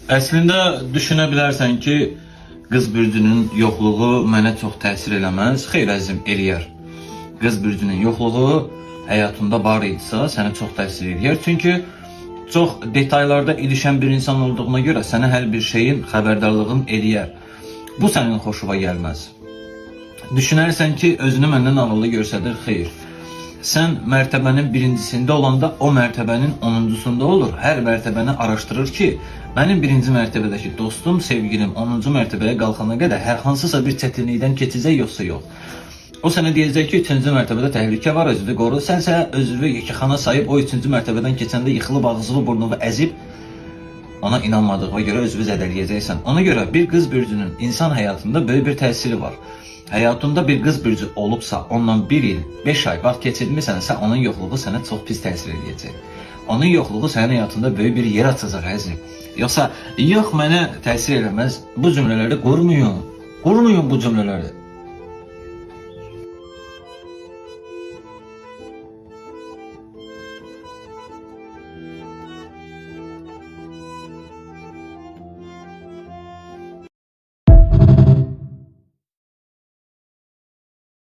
Əslində düşünə bilərsən ki, qız bürcünün yoxluğu mənə çox təsir eləməz. Xeyr əzizim, eləyər. Qız bürcünün yoxluğu həyatında var idisə, sənə çox təsir eləyər. Çünki çox detaylarda ilişən bir insan olduğuna görə sənə hər bir şeyin xəbərdarlığını eləyər. Bu sənin xoşuna gəlməz. Düşünərsən ki, özünü məndən ağıllı göstərir, xeyr. Sən mərtəbənin birincisində olanda o mərtəbənin 10-uncusunda olur. Hər mərtəbəni araşdırır ki, mənim birinci mərtəbədəki dostum, sevgilim 10-cu mərtəbəyə qalxana qədər hər hansısa bir çətinlikdən keçəcək yoxsa yox. O sənə deyəcək ki, 3-cü mərtəbədə təhlükə var, özünü qoru. Sənsə özünü yekəxana sayıb o 3-cü mərtəbədən keçəndə yıxılıb ağzını burnunu əzib ona inanmadığına görə özünü zədələyəcəksən. Ona görə bir qız bürcünün insan həyatında böyük bir təsiri var. Həyatında bir qız bürcü olubsa, ondan bir il, 5 ay vaxt keçirmisənsə, onun yoxluğu sənə çox pis təsir eləyəcək. Onun yoxluğu sənin həyatında böyük bir yer açacaq əzizim. Yoxsa yox mənə təsir eləməz. Bu cümlələri qurmayın. Qurmayın bu cümlələri.